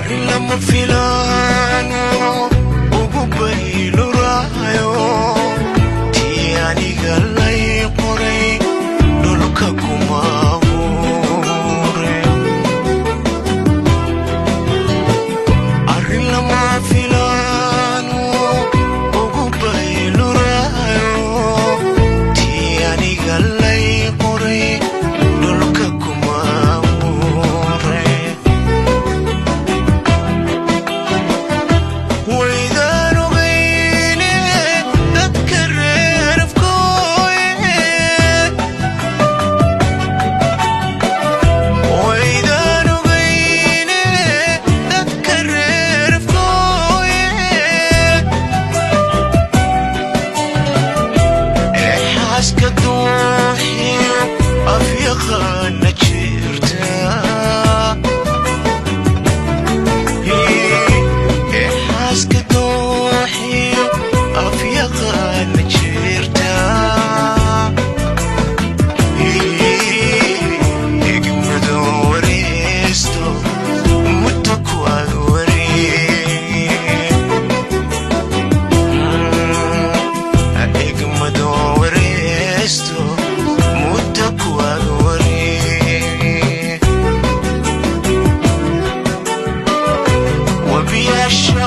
Arrin lama filaano ugu bayluraayo, tii aniga lay qoray dhulka kuma abuure. Arrin lama filaano ugu bayluraayo, tii aniga lay qoray dhulka kuma abuure. Waydaan ogayne dadka reer Afkooye, waydaan ogayne dadka reer Afkooye, ee xaaska duuxiyo afyaqaana jirta, ee xaaska dooxiyo afyaqaana jirta. Egmado wareesto muddo ku ag wareeg, egmado wareesto muddo ku ag wareeg. Wabiyaasha